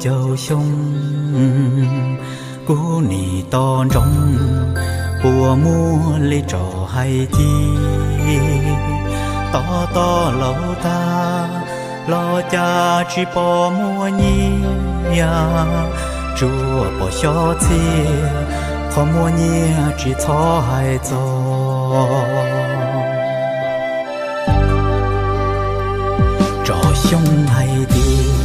caug xyoo, kuv nim tos ntsoov puas muaj li tsom hais cia. Tos tos laus tag los cas tsis pom muaj nyiaj, tsuas pom xyob txhia, qhov muaj nyiaj tsis txhob hais txog. Tsom xyoo hais tias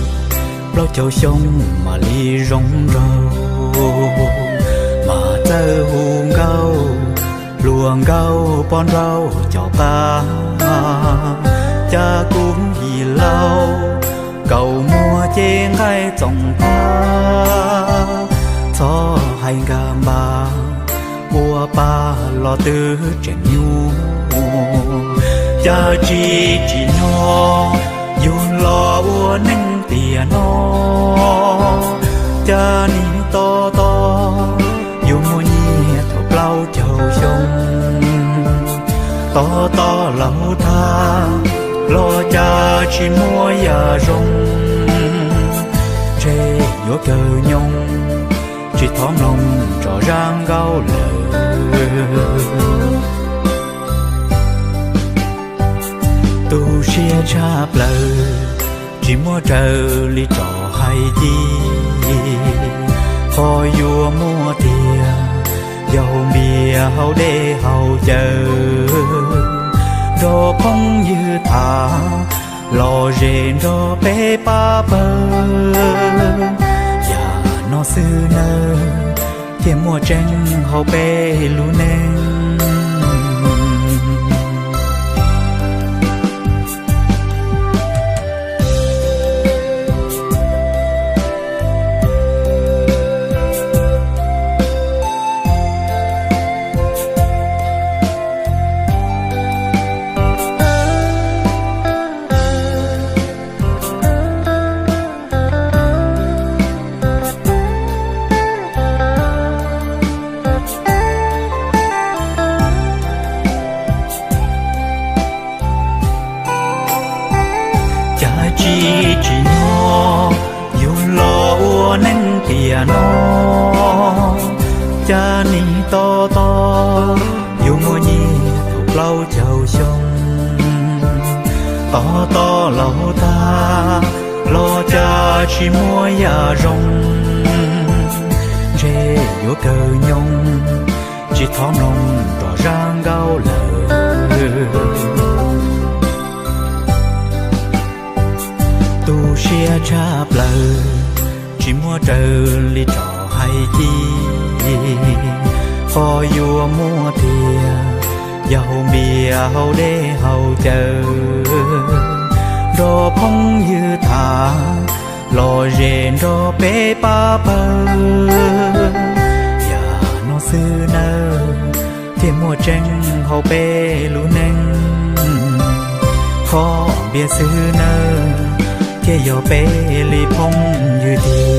plaub caug xyoo mam li zoo nraug, mas txawj hu nkauj, hluas nkauj poj nrauj cov qab, cas kuv yim laus kaus muag ces nqaij txoom tag, txhob hais nkag npab, ua pa los twb tseem nyuaj, cas tsis tsim nyog yus los ua neej tiam no, cas nim tos tos yuav muaj nyiaj thaum plaub caug xyoo. Tos tos laus tag los cas tsis muaj yam zoo, ntshe yuav kawg nyoog tsis thov mloog tso zaj nkauj lawm. Tu siab tshaj plaws, tsis muaj raws li tsom hais cia, qhov yuav muaj tiag yog haus npias haus dej haus cawv, nrog phooj ywg tham, lom zem nrog peb pab pawg. Yam no xwb nawb, thiaj muaj tseeb hauv peb lub neej. Cas tsis tsim nyog yus los ua neej tiam no, cas nim tos tos yuav muaj nyiaj thaum plaub caug xyoo. Tos tos laus tag los cas tsis muaj yam zoo, ntshe yuav kawg nyoog tsis thov mloog rov zaj nkauj lawm. Tu siab tshaj plaws, tsis muaj raws li tsom hais cia, qhov yuav muaj tiag yog haus npias haus dej haus cawv, nrog phooj ywg tham, lom zem nrog peb pab pawg. Yam no xwb nawb, thiaj muaj tseeb hauv peb lub neej. Qhov npias xwb nawb, thiaj yog peb li phooj ywg tiag.